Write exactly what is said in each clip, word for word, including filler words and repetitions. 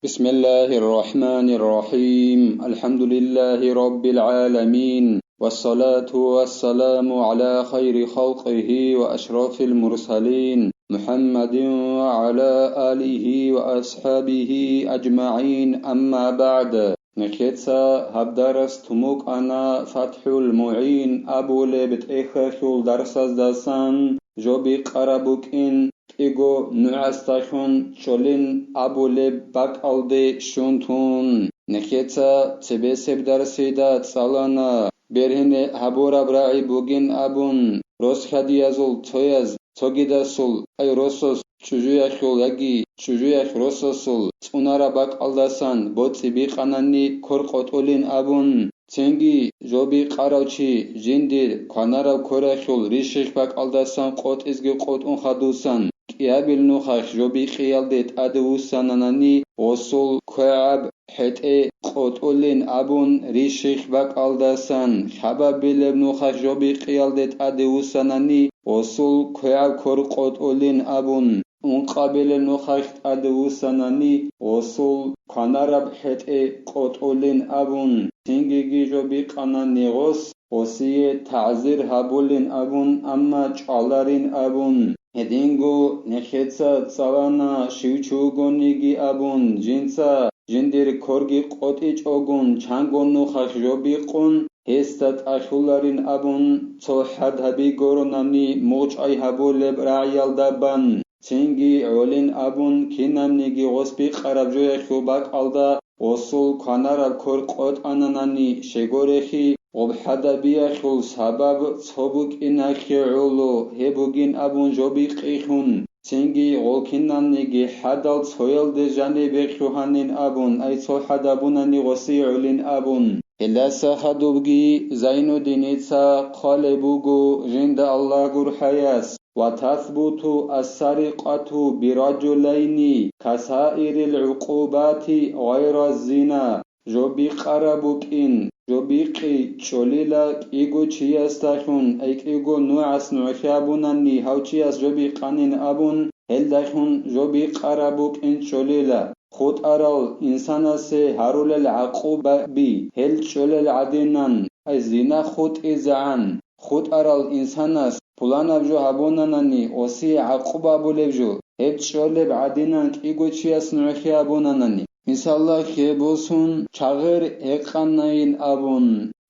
بسم الله الرحمن الرحيم. الحمد لله رب العالمين. والصلاة والسلام على خير خلقه وأشرف المرسلين محمد وعلى آله وأصحابه أجمعين. أما بعد. Нехеца гьаб дарас тумукъана ФатхӀул МугӀин абулеб тӀехьалъул дарсаздасан, жо бикъараб букӀин, кӀиго нугӀасдалъун чӀолин абулеб бакӀалде щун тун. Нехеца цебесеб дарсида цӀалана, бергьине гьабураб рагӀи бугин абун, росхьадиязул цояз цогидасул, ай росас чӀужуялъул яги чӀужуялъ росасул цӀунараб бакӀалдасан боцӀи бикъанани кор къотӀулин абун, цинги жо бикъарав чи жиндир кванарав коралъул риших бакӀалдасан къотӀизги къотӀун хадусан, кӀиабил нухалъ жо бикъиялде тӀаде вуссананани гъосул квегӀаб хӀетӀе къотӀулин абун риших бакӀалдасан, хабабилеб нухалъ жо бикъиялде тӀаде вуссанани гъосул квегӀаб кор къотӀулин абун, ункъабилеб нухалъ тӀаде вуссанани гъосул кванараб хӀетӀе къотӀулин абун, цинги жо бикъанани гъос, гъосие тагӀзир гьабулин абун, амма чӀваларин абун. Гьединго нехеца цӀалана, щив чи вугониги абун, жинца жиндир корги къотӀичӀогун, чанго нухалъ жо бикъун, гьесда тӀалъуларин абун, цо хӀад гьаби горонани мугъчӀвай гьабулеб рагӀиялда бан, цинги гӀолин абун, кинабниги гъос бикъараб жоялъул бакӀалда гъосул кванараб кор къотӀананани щегорехи, гъоб хӀадабиялъул сабаб цо букӀиналъе гӀоло, гьеб бугин абун жо бикъихьун, цинги гъол кинабниги хӀадал цоялде жанибе лъугьанин абун, ай цо хӀад абунани гъосие гӀолин абун. Гьелдаса хадубги Зайнуддиница хъвалеб буго жинда Аллагь гурхӀаяс: «Ва тасбуту ас-сарикъату биражулайни касаирил гӀукъубати гъайра зина». Жо бикъараб букӀин, жо бикъи чӀолила кӀиго чиясдалъун, ай кӀиго нугӀас нугӀлъи абунани гьав чияс жо бикъанин абун, гьелдалъун жо бикъараб букӀин чӀолила. ХутӀарал инсанасе гьарулел гӀакъубаби гьел чӀолел гӀадинан, ай зина хутӀизегӀан. ХутӀарал инсанас пуланаб жо гьабунанани, осие гӀакъуба абулеб жо, гьеб чӀолеб гӀадинан кӀиго чияс нугӀлъи абунанани. Мисалда, хебусун чагъир гьекъанайин абун,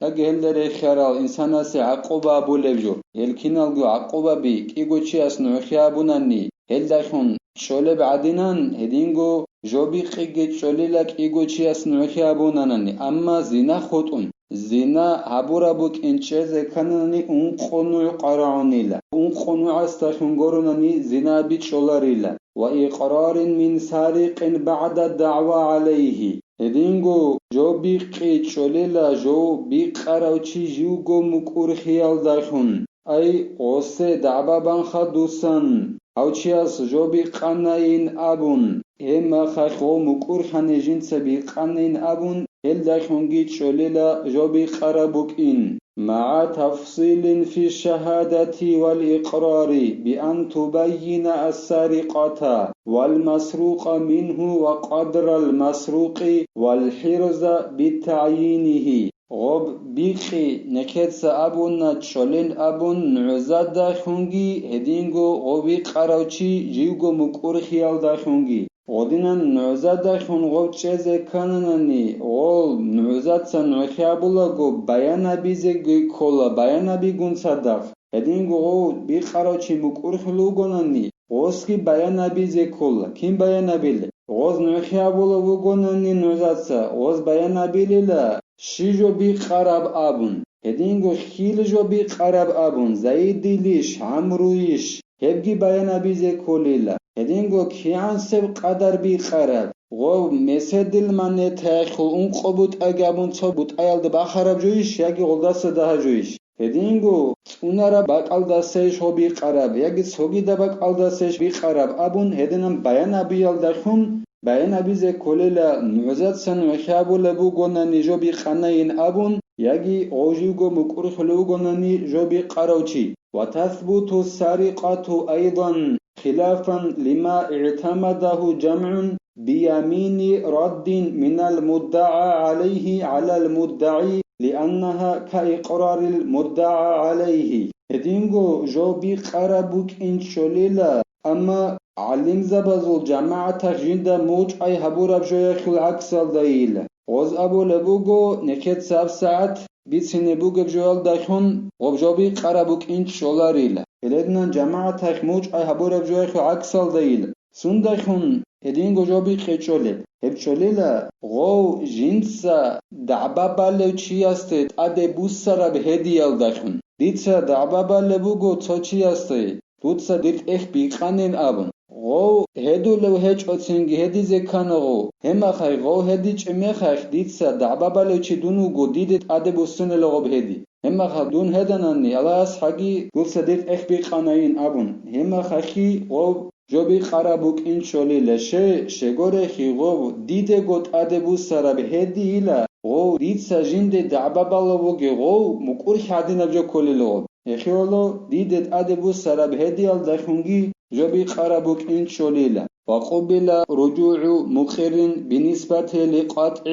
яги гьелда рехиарал инсанасе гӀакъуба абулеб жо, гьел киналго гӀакъубаби кӀиго чияс нугӀлъи абунани, гьелдалъун чӀолеб гӀадинан, гьединго жо бикъиги чӀолила кӀиго чияс нугӀлъи абунанани, амма зина хутӀун. Зина гьабураб букӀин чӀезе кканани ункъо нугӀ къварагӀунила. Ункъо нугӀасдалъун горонани зина бичӀчӀоларила. Ва икърарин мин сарикъин багӀда дагӀва гӀалайгьи. Гьединго жо бикъи чӀолила жо бикъарав чи живго мукӀурхиялдалъун. Ай, гъосе дагӀба банха дусан, гьав чияс жо бикъанайин абун, гьеб мехалъ гъов мукӀурлъани жинца бикъанин абун, гьелдалъунги чӀолила жо бикъараб букӀин. МагӀа тафсилин фи шагьадати вал икърари биан тубаййина ас-сарикъата вал масрукъа мингьу ва къадрал масрукъи вал хӀирза битагӀйинигьи. Гъоб бикъи нехеца абуна чӀолел абун нугӀзадалъунги, гьединго гъоб бикъарав чи живго мукӀурхиялдалъунги. Гъодинан нугӀзадалъун гъоб чӀезе ккананани, гъол нугӀзаца нугӀлъи абулаго баянабизеги ккола, баянабигун цадахъ. Гьединго гъов бикъарав чи мукӀурхьулев вугонани, гъосги баянабизе ккола. Кин баянабилеб? Гъоз нугӀлъи абулев вугонани нугӀзаца, гъоз баянабилила, щиб жо бикъараб абун. Гьединго хил жо бикъараб абун, Заидилищ, ГӀамруйищ, гьебги баянабизе кколила. Гьединго кигӀансеб къадар бикъараб, гъов меседил монетаялъул ункъо бутӀаги абун цо бутӀаялда бахараб жойищ яги гъолдаса дагьа жойищ? Гьединго цӀунараб бакӀалдасайищ гъо бикъараб яги цогидаб бакӀалдасайищ бикъараб абун гьединан баянабиялдалъун, баянабизе кколела нугӀзаца нугӀлъи абулеб бугонани жо бикъанайин абун, яги гъов живго мукӀурхьулев вугонани жо бикъарав чи. Ва тасбуту сарикъату айдан, хилафан лима игӀтамадагьу жамгӀун بيمين رد من المدعى عليه على المدعي لأنها كإقرار المدعى عليه. Гьединго жо бикъараб букӀинчӀолила, амма гӀалимзабазул жамагӀатах жинда мучӀай гьабураб жояхъул гӀаксалдайила. Гъоз абулеб буго, нехеца цаб сагӀат бицине бугеб жоялдалъун гъоб жо бикъараб букӀинчӀоларила. Гьединан жамагӀатах мучӀай гьабураб жояхъул гӀаксалдайила. Сундалъун гьединго жо бикъечӀолеб? Гьеб чӀолила, гъов жинца дагӀба балев чиясде тӀаде буссараб гьедиялдалъун. Дица дагӀба балеб буго цо чиясде, дуца дир тӀехь бикъанин абун. Гъов гьедулев гьечӀоцинги гьедизе ккана гъов. Гьебмахай гъов гьедичӀеб мехалъ дица дагӀба балев чи дун вуго, диде тӀаде буссунела гъоб гьеди. Гьебмахалъ дун гьеданани, Аллагьас гьаги дуца дир тӀехь бикъанайин абун. Гьебмахалъги гъов жо бикъараб букӀинчӀолила, щай, щегорехи гъов дидего тӀаде буссараб гьедийила, гъов дица жинде дагӀба балев вугев гъов мукӀур гьадинаб жо кколила гъоб. Гьехъе гьоло диде тӀаде буссараб гьедиялдалъунги жо бикъараб букӀинчӀолила. وقبل رجوع مقر بالنسبة لقطع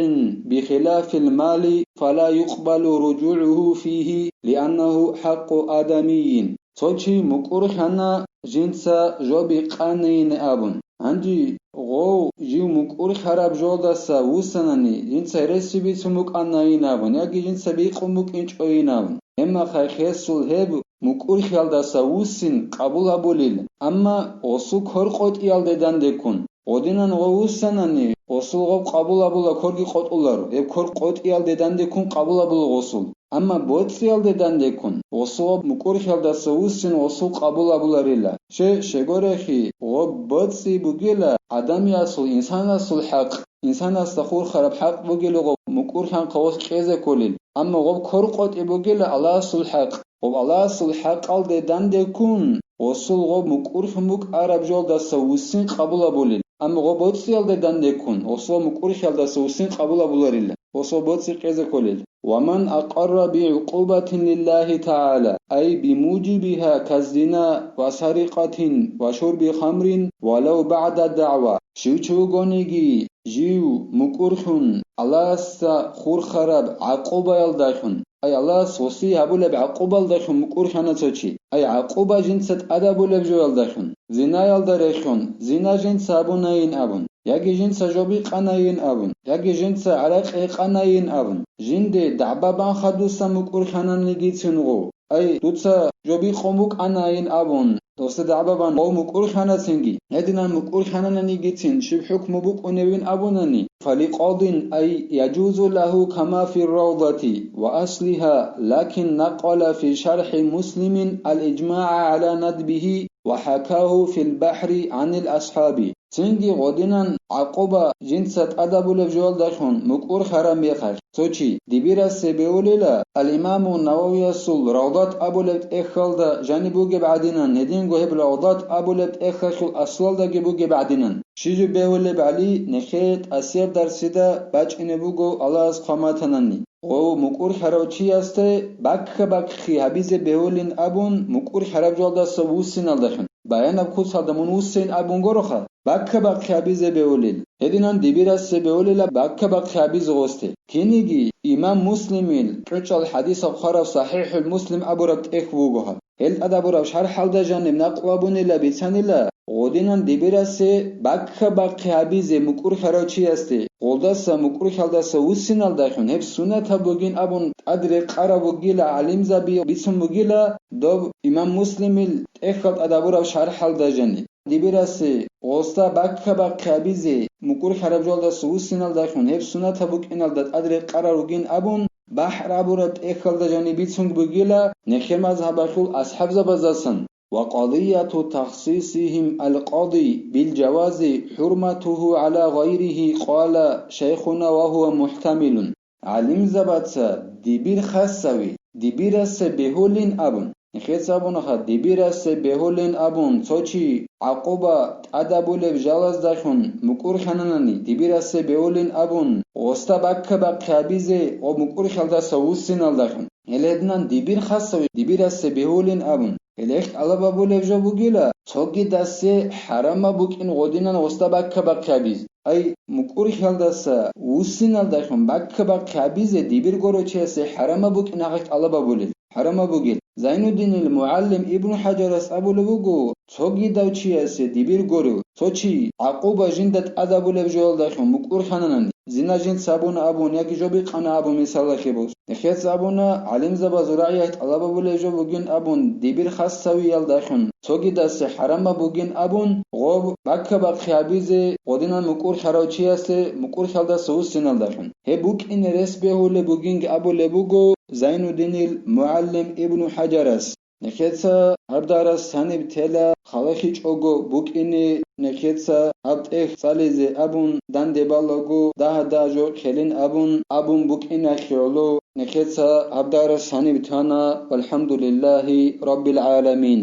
بخلاف المال فلا يقبل رجوعه فيه لأنه حق آدمي. Цо чи мукӀур хьана жинца жо бикъанайин абун. Гьанже гъов жив мукӀур хьараб жолдаса вуссанани, жинца гьереси бицун букӀанайин абун, яги жинца бикъун букӀинчӀойин абун. Гьебмахай гьесул гьеб мукӀур хьиялдаса вуссин къабул гьабулел, амма гъосул кор къотӀиялде дандеккун. Гъодинан гъов вуссанани, гъосул гъоб къабул гьабула, корги къотӀуларо, гьеб кор къотӀиялде дандеккун къабул гьабула гъосул. Амма боцӀиялде дандеккун, гъосул гъоб мукӀур хьиялдаса вуссин гъосул къабул гьабуларила. Щай, щегорехи, гъоб боцӀи бугила гӀадамиясул, инсанасул хӀакъ, инсанасда хурхараб хӀакъ бугила гъоб мукӀур хьанхъа гъос кьезе кколел. Амма гъоб кор къотӀи бугила Аллагьасул хӀакъ. Гъоб Аллагьасул хӀакъалде дандеккун, гъосул гъоб мукӀур хьун букӀараб жолдаса вуссин къабул гьабулел. Амма гъоб боцӀиялде дандеккун, гъосул мукӀур хьиялдаса вуссин къабул гьабуларила, гъосул боцӀи кьезе кколел. ومن أقر بعقوبة لله تعالى، أي بموجبها كالزنا وسرقة وشرب خمر ولو بعد دعوى. Щив чи вугониги, жив мукӀур хьун, Аллагьасда хурхараб гӀакъубаялдалъун, ай Аллагьас гъосие гьабулеб гӀакъубаялдалъун мукӀур хьана цо чи. Ай гӀакъуба жинца тӀадабулеб жоялдалъун, зинаялда рехун, зина жинца гьабунайин абун, яги жинца жо бикъанайин абун, яги жинца гӀаракь гьекъанайин абун, жинде дагӀба бан хадусан мукӀур хьананигицин гъов. Ай, дуца жо бикъун букӀанайин абун, досда дагӀба бан гъов мукӀур хьанацинги, гьединан мукӀур хьанананигицин щиб хӀукму букӀуневин абунани, فلقاض أي يجوز له كما في الروضة وأصلها، لكن نقل في شرح مسلم الإجماع على ندبه وحكاه في البحر عن الأصحاب. Цинги гъодинан гӀакъуба жинца тӀадабулеб жоялдалъун мукӀур хьараб мехалъ, цо чи дибирасе бевулила, ал-Имаму Нававиясул Равдат абулеб тӀехьалда жаниб бугеб гӀадинан, гьединго гьеб Равдат абулеб тӀехьалъул аслалдаги бугеб гӀадинан. Щиб жо бевулебали, нехее тӀасияб дарсида бачӀине буго Аллагьас хъван батанани. Гъов мукӀур хьарав чиясде бакка-баккхи гьабизе бегьулин абун, мукӀур хьараб жоялдаса вуссиналдалъун, баянаб куцалда мун вуссейин абун гуроха, бакка-баккхи гьабизе бегьулел. Гьединан дибирасе бегьулила бакка-баккхи гьабизе гъосде. Кинеги имам Муслимил кьучӀал хӀадисаб хъвараб СахӀихӀул Муслим абураб тӀехь вуго гьаб. Гьел тӀадабураб шархӀалда жаниб накълу абунила бицанила, гъодинан дибирасе бакка-баккхи гьабизе мукӀур хьарав чиясде, гъолдаса мукӀур хьалдаса вуссиналдалъун гьеб сунатаб бугин абун тӀад рекъараб бугила, гӀалимзаби бицун бугила, доб имам Муслимил тӀехьал тӀадабураб шархӀалда жаниб. Дибирасе гъосда бакка-баккхи гьабизе, мукӀур хьараб жоялдаса вуссиналдалъун гьеб сунатаб букӀиналда тӀад рекъарал ругин абун, бахӀар абураб тӀехьалда жаниб бицун бугила нехер мазгьабалъул асхӀабзабаздасан. وقضية تخصيصهم القاضي بالجواز حرمته على غيره، قال شيخنا وهو محتمل. ГӀалимзабаца дибир хасави, дибирасе бегьулин абун. Нехеца абунаха, дибирасе бегьулин абун, цо чи гӀакъуба тӀадабулеб жалаздалъун мукӀур хьананани, дибирасе бегьулин абун, гъосда бакка-баккхи гьабизе ва мукӀур хьалдаса вуссиналдалъун. Гьеле гьединан дибир хасави, дибирасе бегьулин абун. Гьеле гьехъ тӀалаб гьабулеб жо бугила, цогидасе хӀарамаб букӀин гъодинан гъосда баккабахъи гьабизе. Ай, мукӀурхьалдаса вуссиналдалъун баккабахъи гьабизе дибир гурев чиясе хӀарамаб букӀин гьехъ тӀалаб гьабулел. ХӀарамаб бугел. Зайнуддинил мугӀалим Ибн ХӀажарас абулеб буго, цогидав чиясе дибир гурев, цо чи гӀакъуба жинда тӀад гьабулеб жоялдалъун мукӀурхьананани, зина жинца гьабуна абун яги жо бикъана абун мисалалъе босун. Нехеца абуна, гӀалимзабазул рагӀиялъ тӀалаб гьабулеб жо бугин абун, дибир хасавиялдалъун, цогидасе хӀарамаб бугин абун, гъоб баккабахъи гьабизе гъодинан мукӀурхьарав чиясе мукӀурхьалдаса вуссиналдалъун. Гьеб букӀине рес бегьулеб бугинги абулеб буго Зайнуддинил мугӀалим Ибну ХӀажарас. Нехеца гьаб дарас гьаниб тела халахьичӀого букӀине, нехеца гьаб тӀехь цӀализе абун, данде балаго дагьа-дагьа жо ккелин абун, абун букӀиналъе гӀоло, нехеца гьаб дарас гьаниб тана, валхӀамдулиллагьи раббил гӀаламин.